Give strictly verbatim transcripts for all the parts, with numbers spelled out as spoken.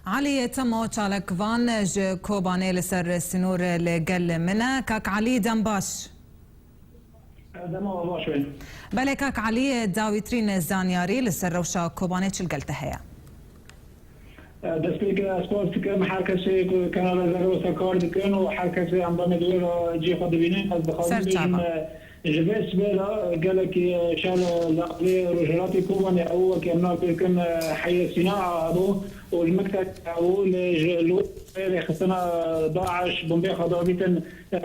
Elî Temo çalakvan ji Kobanê li ser sînor li gel min e. Kak Elî, dem baş. Dema we baş be. Belê kak Elî, dawîtirîn zanyarî li ser rewşa Kobanê çi li gel te heye? Destpêkê ez spas dikim her kesê ku kanala Zerrê Wesa kar dikin û her kesê endamê di wê re cihê xwe dibînin. Ez dixwazim Ser bêjim, çava. e, ji vê sibê re gelekî, e, şer, e, li alî rojhilatê Kobanê ew wekî em navê dikin, e, heyê Sîna hebû û ji Mektek ew lê ji li wê rêxistina DAIŞ bombê xwe davîtin, e,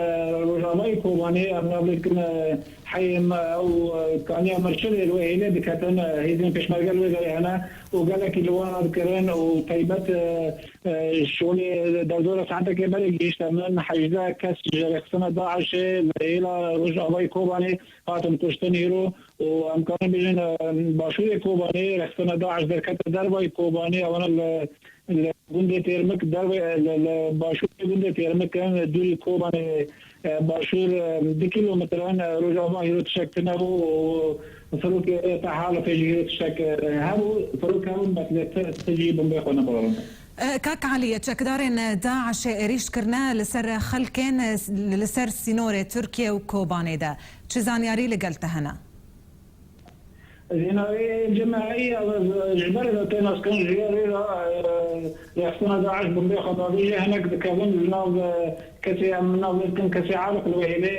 rojavayê Kobanê em navê dikin, e, heyê me ew, e, kaniya Mirçilê li wê hêlê diketin, e, hêzên pêşmerge li wê derê hene û gelekî li wan dikirin û taybet, e, e, şolê derdora saetekê berê gihîşte min, hejdeh kes ji rêxistina DAIŞê li hêla Rojavayê Kobanê hatin kuştin îro û em karin bêjin, e, başûrê Kobanê rêxistina DAIŞ derkete dervayî Kobanê, ewana li, li gundê Têrmik dervayî, li, li başûrê gundê Têrmik in, dûrî Kobanê, e, başûr, e, du kîlometran, e, Rojava hîro tiştek tune bû û firokê te hala fêjî hîro tiştek, e, hebû, firok hebûn, bes lê ti, ti jî bombê xwe nebarand. E, Kak Elî, çekdarên DAIŞê êrîş kirine li ser xelkên, e, li ser sînorê Tirkiye û Kobanê de. Çi zanyarî li gel te hene? Zênayê cemeheyî, e, ji ber de tê naskirin ji ya rê re, e, rêxistina DAIŞ bombê xwe davêje, hinek dikevin li nav, e, kesê em navê dikin kesê Ariq li wê hêlê,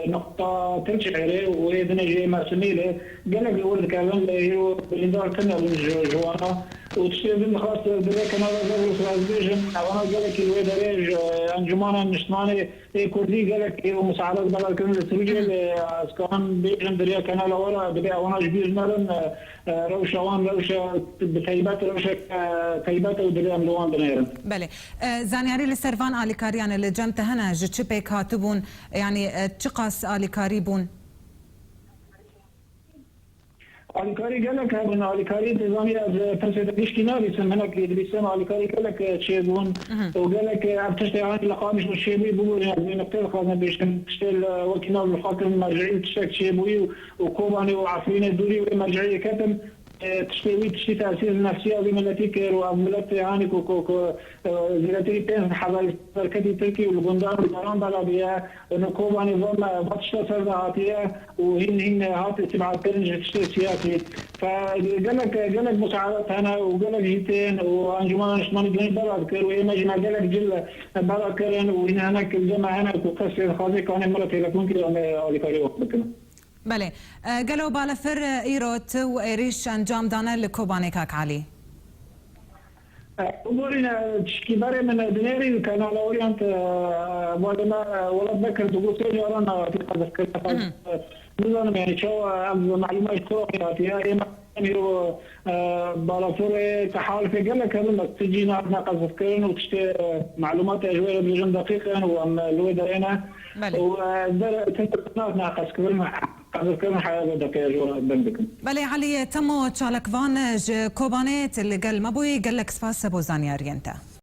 e, nuqta Tirçêrê û wê dinê jê Mersimî lê gelek li wir dikevin, lê hîro birîndar tune bûn ji, ji wana. Û tiştê din dixwest di vê kenara de ez bêjim, ewana gelekî li wê derê ji Encûmana Niştimanê ê Kurdî gelek ê û misaedet bela kirin li Tirkiyê, lê ez karim bêjim di riya kenala we re, dibê ewana ji bîr nerin, e, e, rewşa wan rewşa bi taybet, rewşek, e, taybet e û dibê em li wan dinêrin. Belê. E, zanyarî li ser van alîkariyan li cem te hene, ji çi pêk hatibûn, yanî, e, çiqas alîkarî bûn? Alîkarî gelek hebûn. Alîkarî, tu zanî, ez pirsê te giştî nabîsim. Hinek lê dibîsim. Alîkarî gelek, e, çêbûn. Mhm. Û gelek, e, ev tiştê anî li Qamişlo çêbûyî bibûrîne. Ez vê nuqteyê dixwazim bêjim. Tiştê li, wekî nav li xwe kirin merceî tiştek çêbûyî û, û Kobanê û Efrînê dûrî wê merceîyê ketin. E, tiştê wî tiştî tesîr nefsiya vî miletî kir û ev milet, e, anî ku, ku, ku, e, zêdetirî pênc hezar derketî Tirkî û li gundan û daran bela bûye. Li Kobanê van, van tişta ser de hatiye û hîn hîn hat îstîbadkirin ji tiştê siyasî. Fe gelek, gelek musaedat hene û gelek jî tên û Encûmena Niştimanî dinê bela dikir û ê me jî me gelek cil bela kirin û hîn hinek li cem me hene ku kesê dixwaze kanê min re telefon kir em ê alîkarî wan bikin. Belê. E, gelo balafir, e, îro tu êrîş encam dane li Kobanê, Kak Elî? Biborîne, tişkî berê min dinêrî kanala Orient, e, balê me, e, Welat Bekir digot sê caran hatî qezfkirin. Mhm. Nizanim, yanî çawa ev malûma ji kuro hatiye? Ê me îro, e, balaforê tehalifê gelek hebin, bes ti cî hatine qezfkirin û tiştê, e, malûmatê ji wê re dibêjin deqîq in û em, e, li wê derê ne. Belê. Û, e, der, ti hatine qezfkirin, qezfkirin heya vê deqê ji we deng dikin. Belê, Elî Temo çalakvan ji Kobanê tu li gel me bûyî, gelek spas bo zanyariyên te.